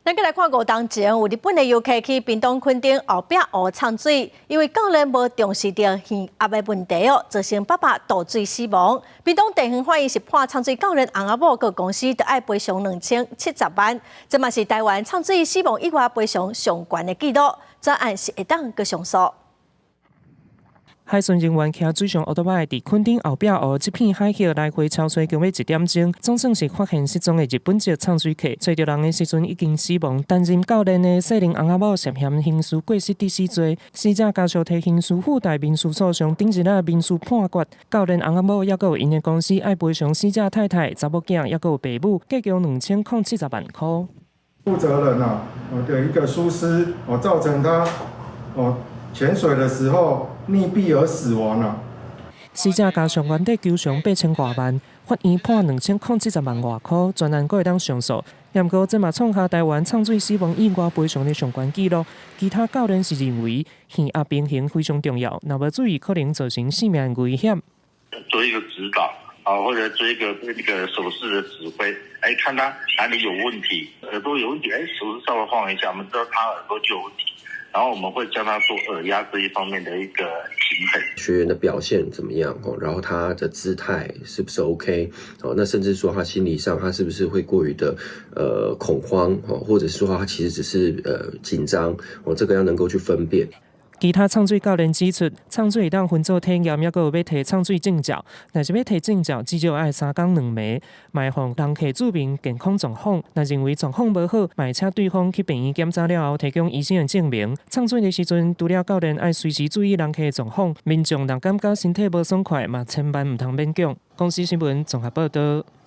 咱閣來看5冬前，有日本的遊客去屏東墾丁後壁湖藏水，因為教練無重視著耳壓的問題哦，造成爸爸墮水死亡。屏東地方法院是判藏水教練翁仔某佮公司著愛賠償2070萬，這嘛是台灣藏水死亡意外賠償上懸的紀錄。這案是會當閣上訴。海巡人員騎水上歐多擺佇墾丁後壁湖這片海域來回抄揣共欲一點鐘，總算是發現失蹤的日本籍藏水客。揣著人的時陣已經死亡。擔任教練的細林翁仔某涉嫌刑事過失致死罪，死者家屬提刑事附帶民事訴訟，頂日仔民事判決，教練翁仔某抑閣有𪜶的公司愛賠償死者太太、查某囝，抑閣有爸母，計共2070萬箍。負責人啊，的一個疏失，哦，造成他哦潛水的時候溺斃而死亡啦。死者家屬原底求償8000外萬，法院判2070萬外箍，全案閣會當上訴。毋過這嘛創下台灣藏水死亡意外賠償的上懸紀錄。其他教練是認為，耳壓平衡非常重要，若無注意可能造成性命危險。做一個指導啊，或者做一個那個手勢的指揮，哎，看他哪裡有問題，耳朵有問題，哎，手勢稍微晃一下，我們知道他耳朵就有問題。然後我們會教他做耳壓這一方面的一個平衡。學員的表現怎麼樣？哦，然後他的姿態是不是 OK？哦，那甚至說他心理上他是不是會過於的恐慌？哦，或者是說他其實只是緊張？哦，這個要能夠去分辨。其他藏水教練指出，藏水會當分做體驗，抑閣有欲提藏水證照。若是欲提證照，至少愛3工2暝，嘛會予人客注明健康狀況。若認為狀況無好，嘛會請對方去病院檢查了後，提供醫生的證明。藏水的時陣，除了教練愛隨時注意人客的狀況，民眾若感覺身體無爽快，嘛千萬毋通勉強。公視新聞綜合報導。